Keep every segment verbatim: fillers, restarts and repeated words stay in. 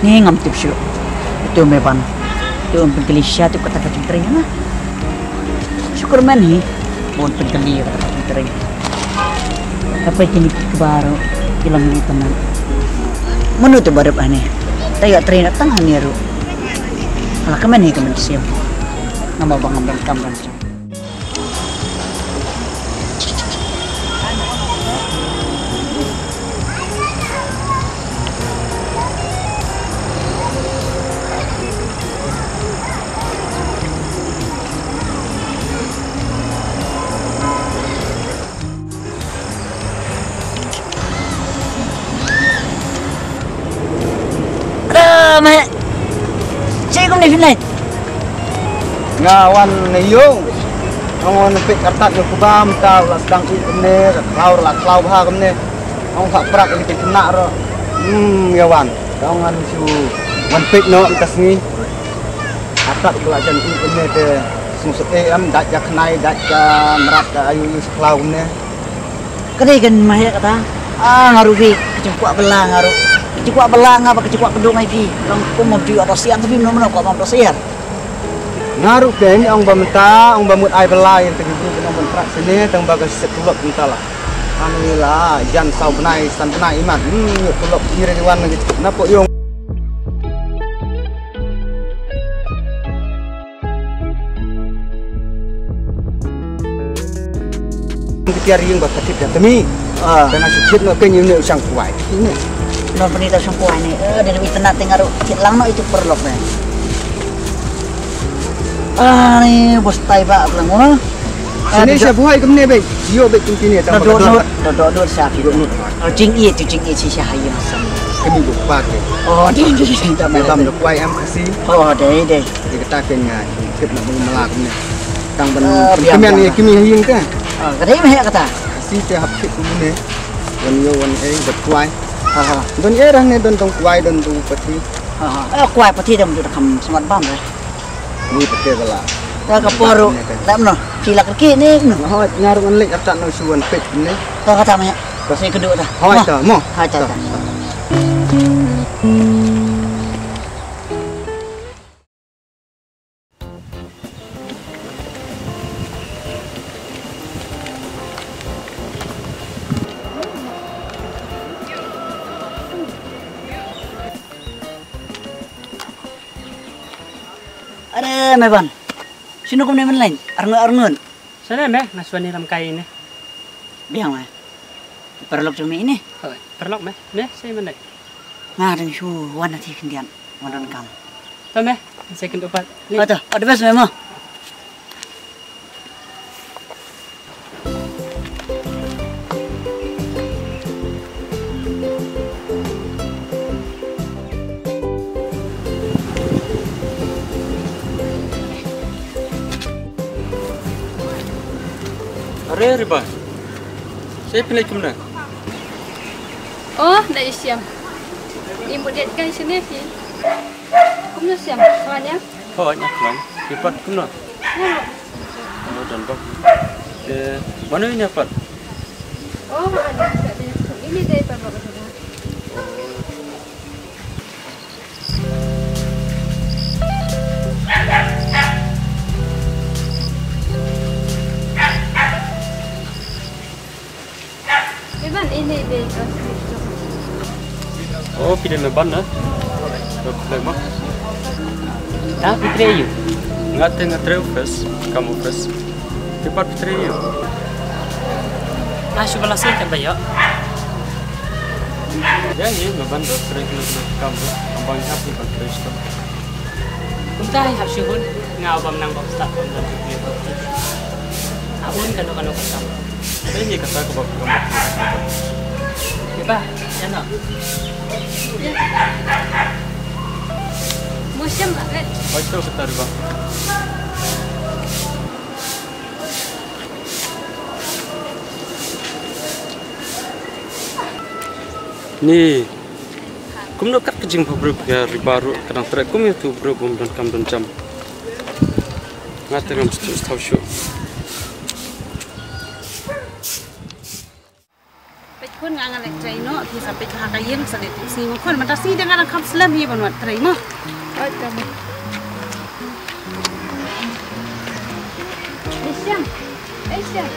Ni ngam tip shuh. Ito me ban. Ito me pynkylli sha tip kata ka jingtrei na. Shukur men hi. Bun pynkylli kata ka jingtrei. Apa kini ki baru ilang ni teman. Menu tu baru ani. Tayo trei na tang hani ru. Ala kamen hi kamen siam. Nama bang ngam kam kan. Ada meh. Cik kum ni finai. Nga wan ne yung. Ang wan pik artat yo kubam ta la sedang i kumne, la klau la klau bha kumne. Ang phak prak ini kin kena ro. Hmm, ya wan. Ang ngan su wan pik no tas ni. Artat la jan i kumne te sung se e am dat ja khnai dat ja mrat ka ayu i klau kumne. Ka dei kan ma heh kata. Ah, nga ruh phi, ka jingkwah bela nga ruh. Ka jingkwah bela nga ba ka jingkwah kdong ai phi. Long kum ma bdu ado sian tapi mano mano kwah ma ado sian. Nga ruh pen ong ba mynta ong ba mut ai bela ïa tang bru ong ban prak sene tang ba ka set tulop mynta la. Ani la jan saw bnai san bnai imat. Hmm, tulop ire diwan lagi. Napo yung. Kitiar ïing ba khatip ïa temi. Ah. Tanga shi khit no ken ïu ne u shang kwai. Ini. Non peni ta shang kwai ni. Eh, da demi tena tenga ru khit lang no itu perlok ni. Ah, ni bos tai ba lang mo. Sini sha buhai kumne be. Io be kum kini ta. Do do do do sha. Do do. Oh, jing i tu jing i si sha hayi masam. Kami bu pa ke. Oh, dei dei dei ta. Be bam do kwai am khasi. Oh, dei dei. Ïa kata ken nga tip na bun mala kumne. Tang ban kemian ïa kemi ha ïing te. Ah, ka dei meh kata. Si te hap tip kumne. Wan ïoh wan ei bad kwai. Ha ha. Don ei rang ne don tong kwai don tu pathi. Ha ha. Eh, kwai pathi dam tu kham smat bam re. Ni pathi bala. Ta ka poru. Dam no. Sila kaki ni no. Hoi, nga rung lek arta no suan pek ni. Ta kata meh. Kasi kedua ta. Hoi ta mo. Hai ta ta. Are Meban. Shino kumne mynleng? Arngut arngut. Sene me, nga suan ni lam kai ini. Biang me. Paralok jong me ini. Hoi, paralok me. Me, sei mynleng. Nga dang shu wan ati khyndiat. Wan don kam. To me, sei kynduh pat. Li. Ato, all the best me mo. Are Riba. Sei pynleit kumne? Oh, da i siam. I mut dei kai sini ki. Kumno siam? Khlaiñ ïa? Hooid, ïa khlaiñ. Ki pat kumno? Ïa. Kumno don bok. Te mano ïa pat? Oh, ada. Ini dei pat bok. Iban ini dei transkrip jong. Oh, phi dei Meban na? Dok dei ma? Ta phi trei ïa u? Nga te nga trei office, kam office. Phi pat phi trei ïa u? Nga shu ba la sait kan ba ïoh. Ïa hi Meban dok trei kena kena kam ba. Kam ba ngi hap hi ban trei stok. Kumta hi hap shu hun, nga u bym nang bok start bym don shu kli bok. A un kano kano ka kam. Dei ngi kata ka bok ka bok. Ïa ba, ïa no. Musim lah, eh. Oi to kata ri ba. Ni. Kumno kat ka jingbhabriew ka Riba ruh ka dang treh kum ïa uto u briew bym don kam don jam. Nga te ngam sngewthuh shuh. Peit khun nga nga leh trei noh, Phi sa peit ha ka ïing sa leit tip sngi ma khun, mynta sngi dang ngan kham slem hi ban wad trei mo. Oi, tama. Asian. Asian.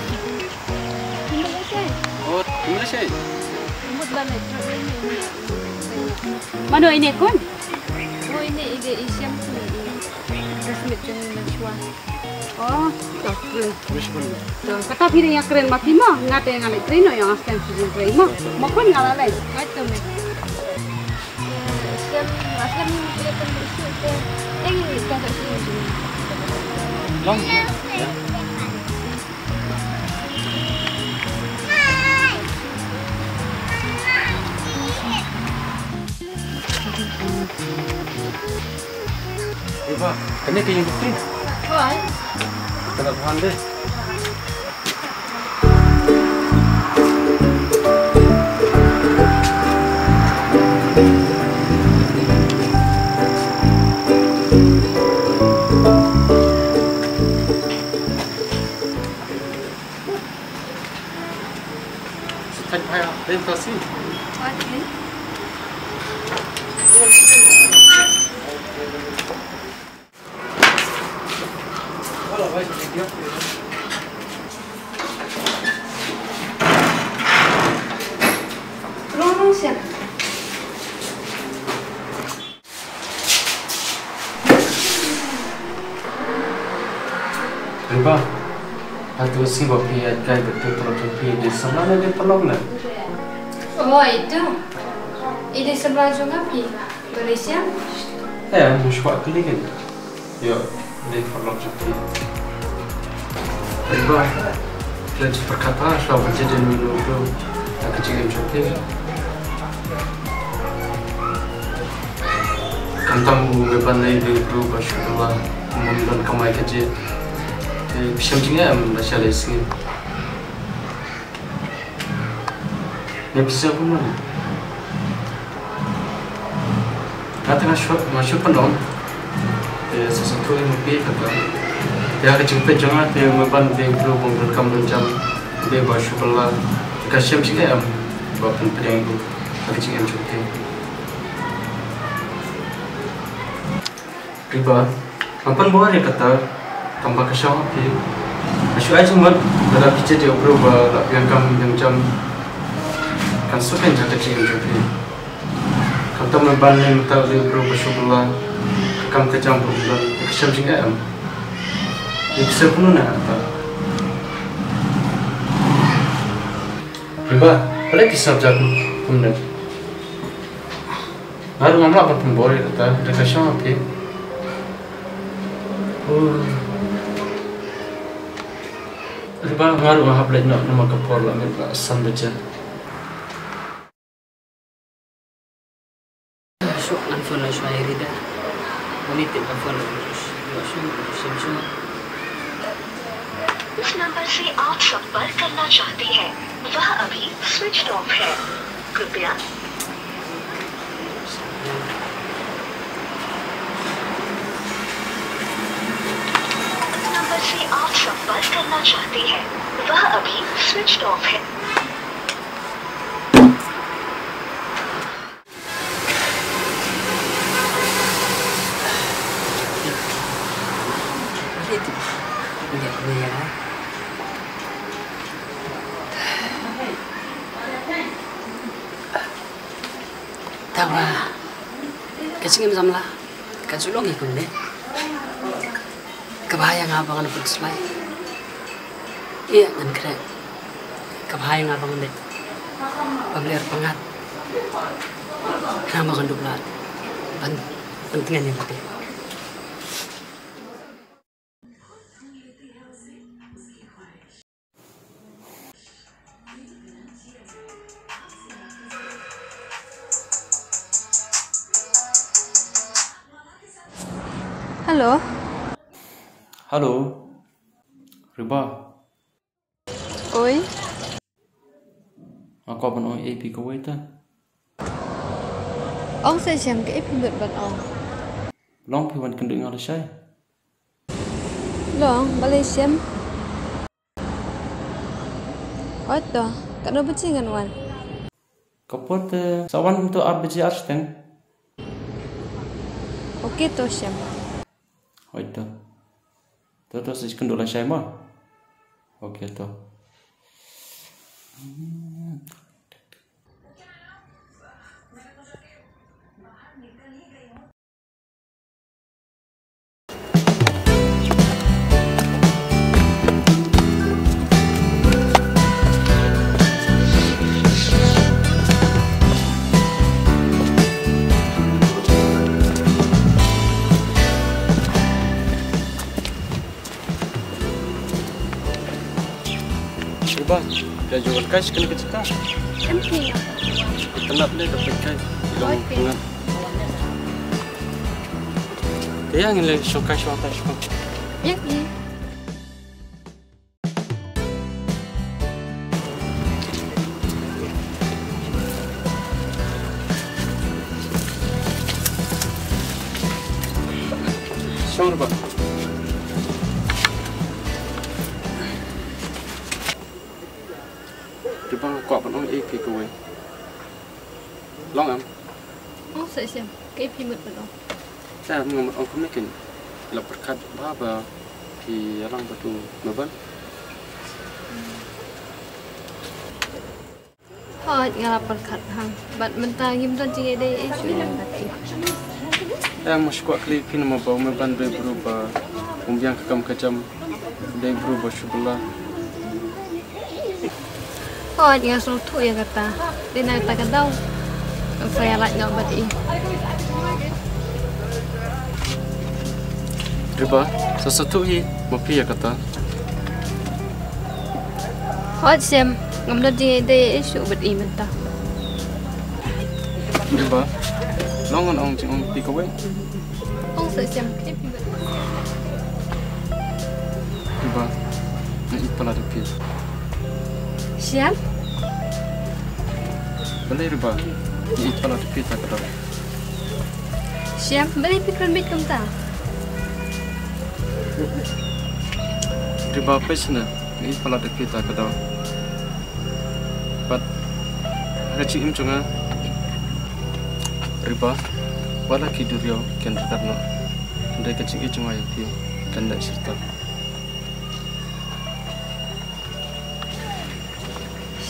Oh, Asian. Mano ine khun? Oh, ine ide Asian tu. Classmate jong ngi mynshwa. Oh, to, to. To, kata phi dang ïakren ma phi mo, nga te nga leit trei noh, ïa nga skhem shu jingtrei mo. Mo khun nga la leit. Ai to me. Skhem, nga skhem ni mo te pynbeit shuh te. Eng ni ka to shuh. Long. Eva, kane ka ïing dokti. Hooid. Ka la bha de. Rong rong siang. Riba, ha tu sngi ba phi ïaid kai bad phi paralok jong phi, i dei samla ne i dei paralok ne? Oh, itu. I dei samla jong nga phi. Malaysia? Eh, nga shu kwah kylli kan. Ïoh, i dei paralok jong phi. Riba, phi la ju pyrkhat ha shuwa ban jied ïa uno uno ruh ha ka jingim jong phi? Khamtam u Meban ne u dei u briew ba shu duna, um don kamai kajih. Te phi shem jingem lashai lashisngi? Ïa phi sa kumno? Nga te nga shu, nga shu pynlong. Te sa sngewthuh ïa phi kata. Ïa ka jingpeit jong nga te u Meban u dei u briew ba ong donkam donjam, u dei ba shu bylla. Te ka shem jingeh em ba pynpdiang ïa u ha ka jingim jong phi. Riba, ngam pynbor ïa kata, tang ba ka shong ha phi. Nga shu ai jingmut lada phi jied ïa u briew ba lah pdiang kam pdiang jam, kan suk keiñ ha ka jingim jong phi. Khamtam u Meban ne mynta u dei u briew ba shu bylla, ka kam ka jam ruh um don, te ka shem jingeh em? Ïa phi sa kumno na kata? Riba, balei phi sngap ja kumne? Nga ruh ngam lah ban pynbor ïa kata, da ka shong ha phi. Oh. Riba, nga ruh nga hap leit noh namar ka por la mih ba san baje. Shuwa ngan phone noh shuwa ïa Rida. Uni tip ka phone noh shuwa, shuwa, shuwa, shuwa. जिस नंबर से आप संपर्क करना चाहते हैं, वह अभी स्विच ऑफ है। कृपया। जिस नंबर से आप संपर्क करना चाहते हैं, वह अभी स्विच ऑफ है। Te ba ka jingim samla ka ju long hi kumne. Kaba ha ïa nga ba ngan pynslai. Ïa ngan khreh. Kaba ha ïa nga ba ngan leit, ba ngan leit pyngngad. Khnang ba ngan dup lad ban pyntngen ïa kata. Hello. Hello. Riba. Oi. Nga kwah ban ong ei phi kawei ta. Ong sa shem, kaei phi mut ban ong? Long phi wan kynduh ïa nga lashai? Long, balei shem? Hooid to, katno baje ngan wan? Ka por te sa wan kumto ar baje ar shiteng. Okay to Shyam. Hooid to. To to sa kynduh lashai mo. Okay to. Riba, ka jong ka shi kane ka jaka. Em phi. Tangap ne ka pekai. Long. Oi, phi. Tangap. Te ïa ngin leit shong kai shong ta shong. Ïa phi. Shong Riba. Riba, nga kwah ban ong ïa phi kawei. Long em? Ong sa Shyam, kaei phi mut ban ong? Te nga mut ong kumne keiñ. La pyrkhat bha ba phi ïalang bad u Meban. Hooid, nga la pyrkhat bha. Bad mynta ngim don jingïadei ei shuh ïa nga bad phi. Te nga shu kwah kylli phi namar ba u Meban dei briew ba um biang ka kam ka jam. Dei briew ba shu bylla. Hooid, nga sngewthuh ïa kata. Dei na kata ka daw nga sa ïalait noh bad i. Riba, sa sngewthuh hi ma phi ïa kata. Hooid Shyam, ngam don jingïadei ei shuh bad i mynta. Riba, long ngan ong jingong phi kawei. Ong sa Shyam, khlem phi bad. Riba, nga ïeit palat ïa phi. Shyam? Balei Riba, nga ïeit palat ïa phi ta ka daw. Shyam, balei phi kren beit kumta? Riba, peit shane, nga ïeit palat ïa phi ta ka daw. Bad ha ka jingim jong nga, Riba, wat la ki duriaw kin ryngkat noh, hynrei ka jingïeit jong nga ïa phi kan leh shirta.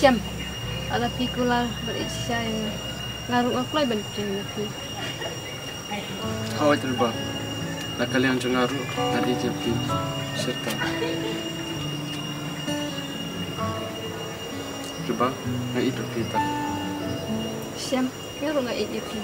Shyam, lada phi kular bad ïeit shisha ïa nga, nga ruh nga kloi ban pdiang ïa phi. Hooid Riba, na ka liang jong nga ruh ngan ïeit ïa phi shirta. Riba, nga ïeit ïa phi ta. Shyam, nga ruh nga ïeit ïa phi.